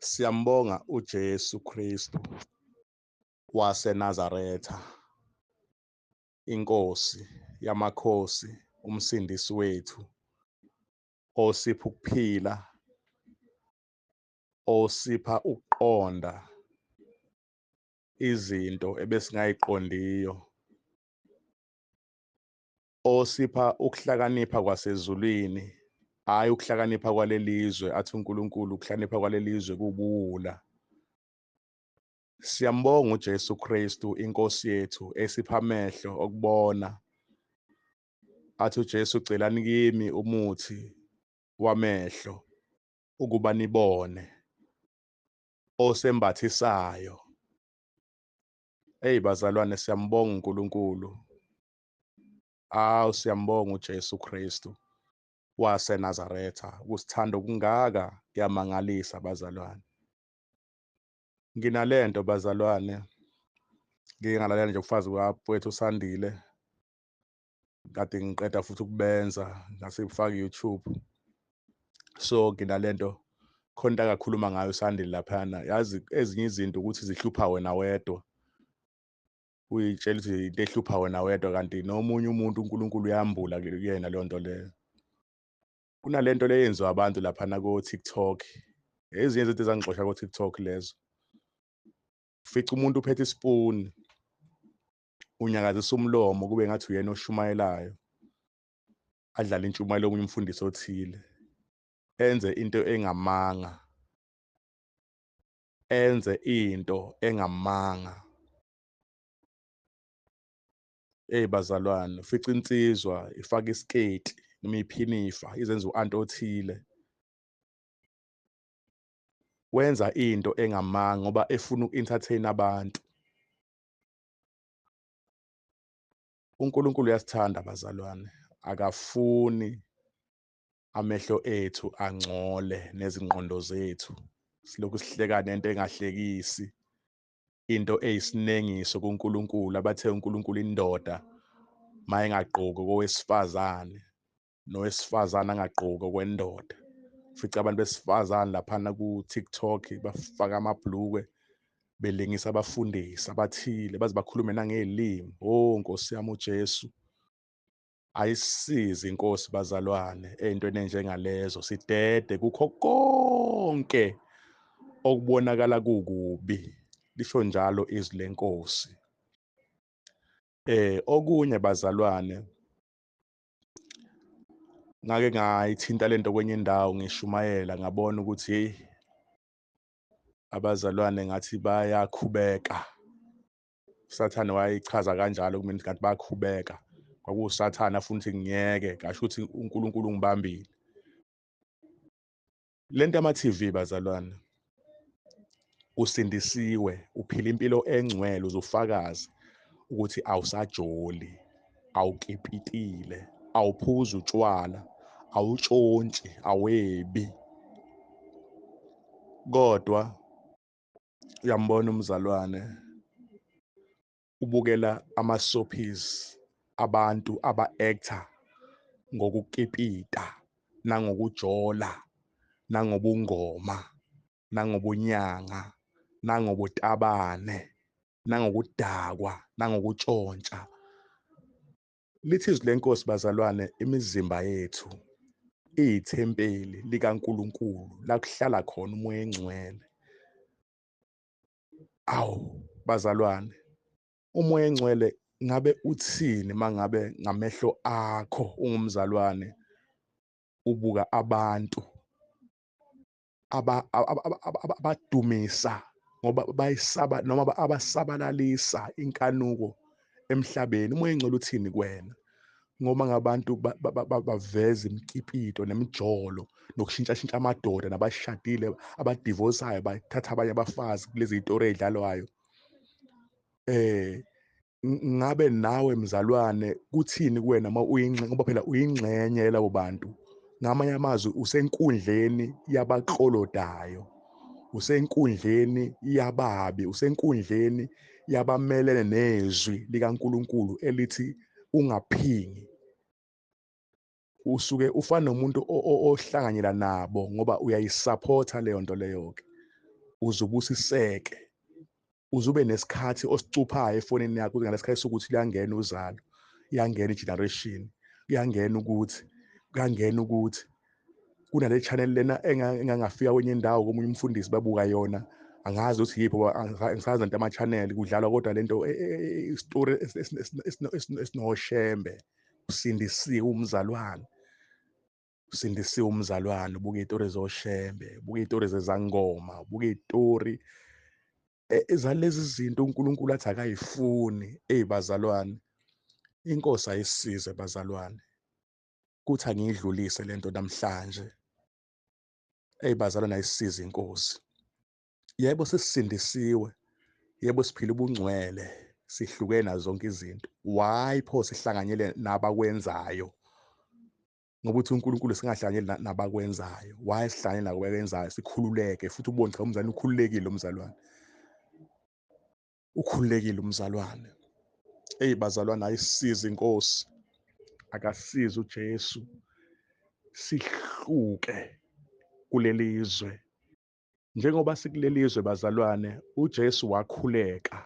Siyambonga uJesu Kristu waseNazaretha, iNkosi yamakhosi, umsindisi wethu, osipha ukuphila, osipha ukuqonda izinto ebesingayiqondiyo, osipha ukuhlakanipha kwasezulwini, hhayi ukuhlakanipha kwalelizwe. Athi uNkulunkulu ukuhlakanipha kwalelizwe kubuwula. Siyambonga uJesu Kristu inkosi yethu esipha amehlo okubona. Athi uJesu, celani kimi umuthi wamehlo ukuba nibone, osembathisayo. Hey bazalwane, siyambonga uNkulunkulu. Awu, siyambonga uJesu Kristu waseNazaretha, ukusithanda okungaka kuyamangalisa bazalwane. Nginalento bazalwane, ngike ngalalela nje ubufakazi bukafowethu uSandile, kade ngiqeda futhi ukubenza ngasebufaka YouTube. So nginalento khona into akakhuluma ngayo uSandile laphana, yazi ezinye izinto ukuthi zihlupha wena wedwa, uyitshela ukuthi into ehlupha wena wedwa, kanti nomunye umuntu uNkulunkulu uyambula kuyena leyo nto leyo. Kunalento le yenziwa abantu laphana ko-TikTok, ezinye izinto ezangixosha ko-TikTok lezo. Ufica umuntu uphethe isipuni, unyakazisa umlomo kube ngathi uyena oshumayelayo, adlale intshumayelo omunye umfundisi othile, enze into engamanga, enze into engamanga. Hey bazalwane, ufica insizwa ifaka isiketi noma iphinifa, izenza u-anti othile, wenza into engamanga ngoba efuna uku-entertain abantu. uNkulunkulu uyasithanda bazalwane, akafuni amehlo ethu angcole nezingqondo zethu, silokhu sihleka nento engahlekisi, into eyisinengiso kuNkulunkulu. Abathe uNkulunkulu indoda mayengagqoki kowesifazane, nowesifazane angagqoki kwendoda. Ufica abantu besifazane laphana ku-TikTok bafaka amabhlukwe belingisa abafundisi abathile, baze bakhulume nangey'limi. Oh Nkosi yami uJesu, ayisizi inkosi bazalwane ey'ntweni enjengalezo. Sidede kukho konke okubonakala kukubi, lisho njalo izwi lenkosi. Okunye bazalwane, ngake ngayithinta lento kwenye indawo ngishumayela, ngabona ukuthi hey abazalwane ngathi bayakhubeka. uSathane wayechaza kanjalo kumina ngathi bayakhubeka, kwakuwuSathane afuna ukuthi ngiyeke, kasho ukuthi uNkulunkulu ungibambile. Lento yama-TV bazalwane, usindisiwe, uphila impilo engcwele, uzofakaza ukuthi awusajoli, awukipitile, awuphuzi utshwala, awutshontshi, awebi. Kodwa uyambona umzalwane ubukela ama-soapies, abantu aba-actor ngokukipita nangokujola nangobungoma nangobunyanga nangobutabane nangokudakwa nangokutshontsha. Lithi izwi lenkosi bazalwane, imizimba yethu iyithempeli likaNkulunkulu la kuhlala khona uMoya oNgcwele. Awu bazalwane, uMoya oNgcwele ngabe uthini mangabe ngamehlo akho ungumzalwane ubuka abantu abadumisa ngoba bayisaba noma abasabalalisa inkanuko emhlabeni? uMoya oNgcwele uthini kuwena? Ngoba ngabantu baveza imikipito nemijolo nokushintshashintsha amadoda nabashadile abadivosayo bathatha abanye abafazi kulezi zitori ezidlalwayo. Ngabe nawe mzalwane kuthini kuwena uma uyingxenye, ngoba phela uyingxenye labo bantu. Ngamanye amazwi usenkundleni yabaklolodayo, usenkundleni yababi, usenkundleni yabamelene nezwi likaNkulunkulu elithi ungaphingi. Usuke ufana nomuntu ohlanganyela nabo ngoba uyayisupporta leyo nto leyo ke. Uzubusiseke, uzube nesikhathi osicuphayo efonini yakho ngalesikhathi sokuthi liyangena uzalo, iyangena igeneration, kuyangena ukuthi, kuyangena ukuthi kunale channel lena engangafika kwenye indawo komunye umfundisi babuka yona, angazi ukuthi yiphi, angisazi lento ama-channel kudlalwa, kodwa lento isitori esinoshembe. Usindisiwe umzalwane, usindisiwe umzalwane, ubuka iy'tori zoshembe, ubuka iy'tori zezangoma, ubuka iy'tori ezalezi zinto uNkulunkulu athi akayifuni. Eyi bazalwane, inkosi ayisize bazalwane, kuthi angiyidlulise lento namhlanje. Eyi bazalwane, ayisize inkosi. Yebo sesisindisiwe, yebo siphila ubungcwele, sihlukene nazo zonke izinto. Why pho sihlanganyele nabakwenzayo? Ngoba uthi uNkulunkulu singahlanganyeli nabakwenzayo. Why sihlanganyele nabakwenzayo? Sikhululeke futhi ubone cha umzalwane ukhululekile, umzalwane ukhululekile umzalwane. Eyi bazalwane, ayisize inkosi, akasize uJesu, sihluke kuleli zwe. Njengoba sikuleli zwe bazalwane, uJesu wakhuleka,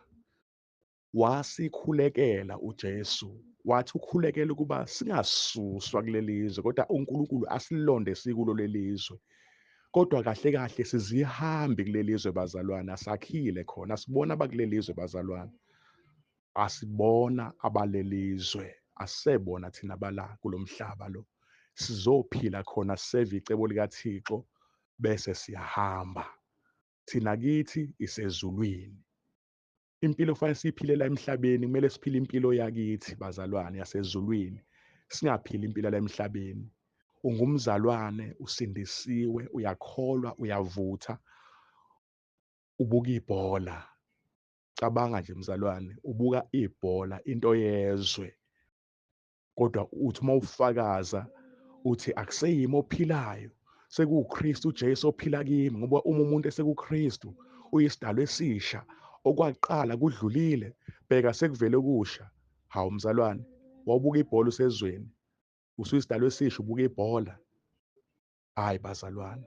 wasikhulekela uJesu, wathi ukhulekela ukuba singasuswa kuleli zwe, kodwa uNkulunkulu asilonde sikulo leli zwe. Kodwa kahle kahle sizihambi kuleli zwe bazalwane, asakhile khona, asibona abakuleli zwe bazalwane, asibona abalelizwe, asebona thina bala kulomhlaba lo. Sizophila khona seve icebo likaThixo bese siyahamba. Thina kithi isezulwini. Impilo kufanele siyiphilela emhlabeni, kumele siphile impilo yakithi bazalwane yasezulwini, singaphili impilo la emhlabeni. Ungumzalwane, usindisiwe, uyakholwa, uyavutha, ubuka ibhola. Cabanga nje mzalwane, ubuka ibhola, into yezwe, kodwa uthi uma ufakaza uthi akuseyimi ophilayo, sekuwuKristu uJesu ophila kimi. Ngoba uma umuntu esekuKristu uyisidalwa esisha, okwaqala kudlulile, bheka sekuvele okusha. Hawu mzalwane, wawubuka ibhola usezweni, usuyisidalwa esisha, ubuka ibhola. Hayi bazalwane,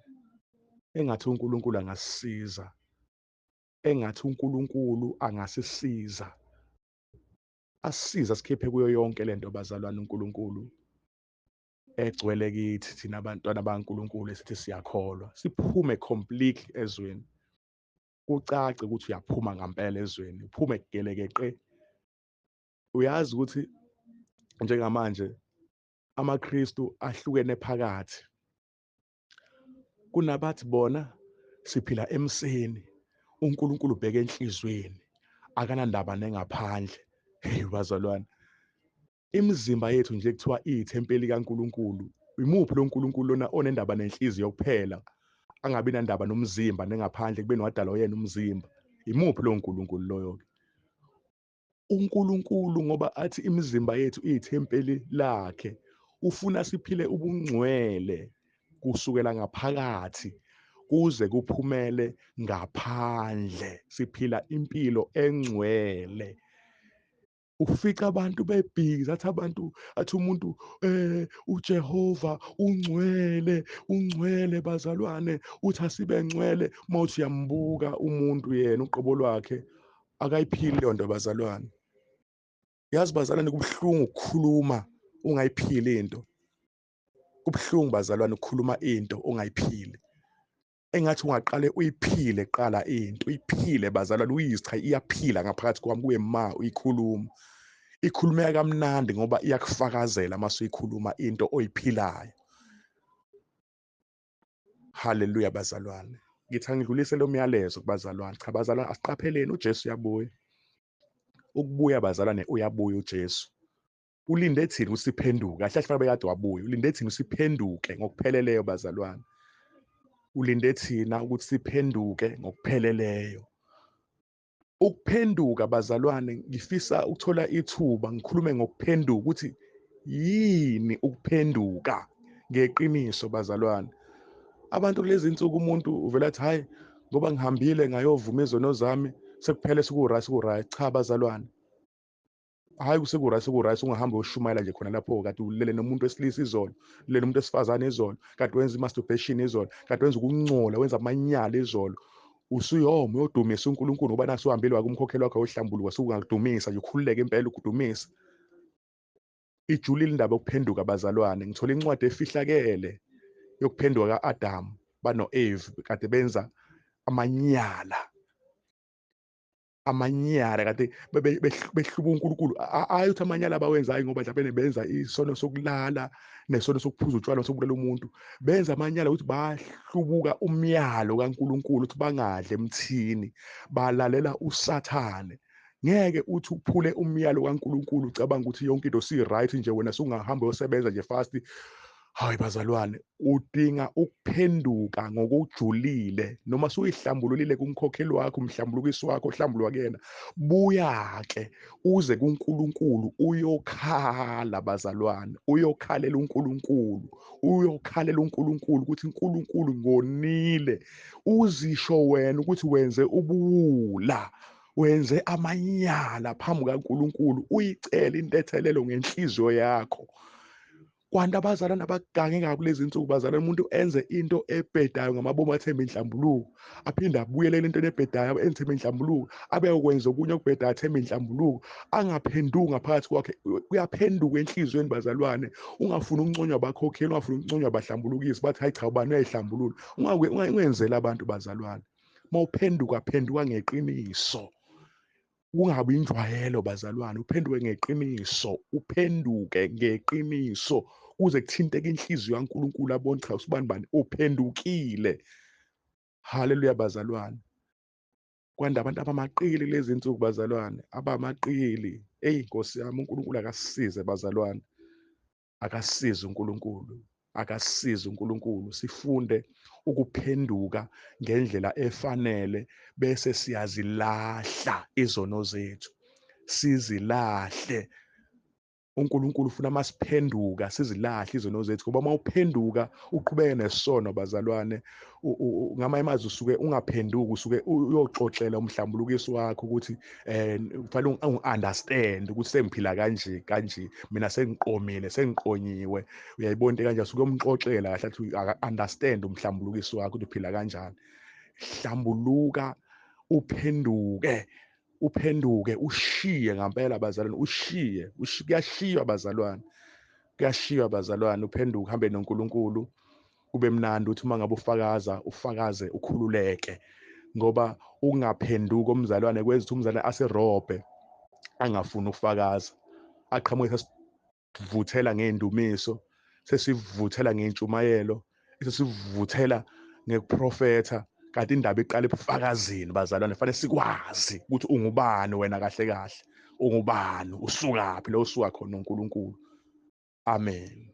engathi uNkulunkulu angasisiza, engathi uNkulunkulu angasisiza, asisiza sikhiphe kuyo yonke lento bazalwane. uNkulunkulu egcwele kithi thina abantwana baNkulunkulu esithi siyakholwa, siphume completely ezweni, kucace ukuthi uyaphuma ngempela ezweni, uphume gelekeqe. Uyazi ukuthi njengamanje amaKristu ahlukene phakathi, kunabathi bona siphila emseni, uNkulunkulu ubheke enhlizweni, akanandaba nengaphandle. Hey bazalwane, imizimba yethu nje kuthiwa iyithempeli kaNkulunkulu. Imuphi lo nkulunkulu lona onendaba nenhliziyo kuphela, angabi nandaba nomzimba nengaphandle, kube nowadalwa yena umzimba? Imuphi lo nkulunkulu loyo ke? uNkulunkulu ngoba athi imizimba yethu iyithempeli lakhe, ufuna siphile ubungcwele kusukela ngaphakathi kuze kuphumele ngaphandle, siphila impilo engcwele. Ufica abantu bebhizi, athi abantu, athi umuntu uJehova ungcwele, ungcwele bazalwane, uthi asibe ngcwele. Mawuthi uyambuka umuntu yena uqobo lwakhe akayiphili leyo nto bazalwane. Yazi bazalwane, kubuhlungu ukukhuluma ungayiphili into. Kubuhlungu bazalwane ukukhuluma into ongayiphili. Engathi ungaqale uyiphile qala into, uyiphile bazalwane, uyizwe cha iyaphila ngaphakathi kwami, kuye ma uyikhuluma. Ikhulumeka kamnandi ngoba iyakufakazela mase uyikhuluma into oyiphilayo. Haleluya bazalwane. Ngithi angidlulise lo myalezo kubazalwane. Cha bazalwane, asiqapheleni, uJesu uyabuya. Ukubuya bazalwane, uyabuya uJesu. Ulinde thina usiphenduke. Kahle kahle bekade wabuya. Ulinde thina usiphenduke ngokupheleleyo bazalwane. Ulinde thina ukuthi siphenduke ngokupheleleyo. Ukuphenduka bazalwane, ngifisa ukuthola ithuba ngikhulume ngokuphenduka, ukuthi yini ukuphenduka ngeqiniso bazalwane. Abantu kulezi insuku umuntu uvela athi hayi ngoba ngihambile ngayovuma izono zami sekuphele, seku-right, seku-right. Cha bazalwane, hayi seku-right, seku-right, ungahamba uyoshumayela nje khona lapho kade ulele nomuntu wesilisa izolo, ulele nomuntu wesifazane izolo, kade wenza i-masturbation izolo, kade wenza ukungcola, wenza amanyala izolo. Usuyoma uyodumisa uNkulunkulu ngoba naso uhambile wakumkhokheli wakho ohlambuluka, sukungakudumisa nje, ukhululeke impela ukudumisa. Ijulile indaba yokuphenduka bazalwane. Ngithola incwadi efihlakele yokuphenduka ka-Adam bano-Eve kade benza amanyala, amanyala kade behlubuka uNkulunkulu. Ayi ukuthi amanyala abawenzayo ngoba mhlawumbe benza isono sokulala nesono sokuphuza utshwala sokubulala umuntu, benza amanyala ukuthi bahlubuka umyalo kaNkulunkulu ukuthi bangadli emthini, balalela uSathane. Ngeke uthi uphule umyalo kaNkulunkulu ucabanga ukuthi yonke into si-right nje, wena sungahamba uyosebenza nje fast. Hayi bazalwane, udinga ukuphenduka ngokujulile. Noma suyihlambululile kumkhokheli wakho, umhlambulukisi wakho, ohlambulwa kuyena, buya-ke uze kuNkulunkulu uyokhala bazalwane, uyokhalela uNkulunkulu, uyokhalela uNkulunkulu ukuthi uNkulunkulu ngonile. Uzisho wena ukuthi wenze ubuwula, wenze amanyala phambi kaNkulunkulu, uyicele intethelelo ngenhliziyo yakho. Kwanti abazalwane abagange kabi kulezi nsuku bazalwane, umuntu enze into ebhedayo ngamabomu athembe inhlambuluko, aphinde abuyelele entweni ebhedayo ethembe inhlambuluko, abe ukwenza okunye okubhedayo athembe inhlambuluko, angaphenduki ngaphakathi kwakhe. Kuyaphenduka enhliziyweni bazalwane. Ungafuni ukunconywa abakhokheli, ungafuni ukunconywa abahlambulukisi, bathi hayi cha ubani uyayihlambulula. Ungenzeli abantu bazalwane. Mawuphenduka phenduka ngeqiniso, kungabi injwayelo bazalwane, uphenduke ngeqiniso, uphenduke ngeqiniso kuze kuthinteke inhliziyo kaNkulunkulu, abone cha usibani bani uphendukile. Haleluya bazalwane. Kwanda abantu abamaqili kulezi insuku bazalwane, abamaqili. Eyi Nkosi yami, uNkulunkulu akasisize bazalwane, akasisize uNkulunkulu, akasisize uNkulunkulu, sifunde ukuphenduka ngendlela efanele, bese siyazilahla izono zethu, sizilahle. uNkulunkulu ufuna masiphenduka sizilahle izono zethu, ngoba mawuphenduka uqhubeke nesono bazalwane, ngamanye amazwi usuke ungaphenduki, usuke uyoxoxela umhlambulukisi wakho ukuthi kufanele ungi-understand ukuthi sengiphila kanje kanje, mina sengiqomile, sengiqonyiwe. Uyayibona into kanje, usuke umxoxela kahle athi aka-understand umhlambulukisi wakho ukuthi uphila kanjani. Hlambuluka, uphenduke, uphenduke, ushiye ngempela bazalwane, ushiye, kuyashiywa bazalwane, kuyashiywa bazalwane, uphenduke uhambe noNkulunkulu, kube mnandi ukuthi uma ngabe ufakaza, ufakaze ukhululeke, ngoba ukungaphenduki umzalwane kwenza ukuthi umzalwane aserobhe, angafuni ukufakaza, aqhamuke sesivuthela ngey'ndumiso, sesivuthela ngey'ntshumayelo, sesivuthela ngekuprofetha, kanti indaba iqala ebufakazini bazalwane. Fanele sikwazi ukuthi ungubani wena kahle kahle, ungubani, usukaphi la usuka khona uNkulunkulu. Amen.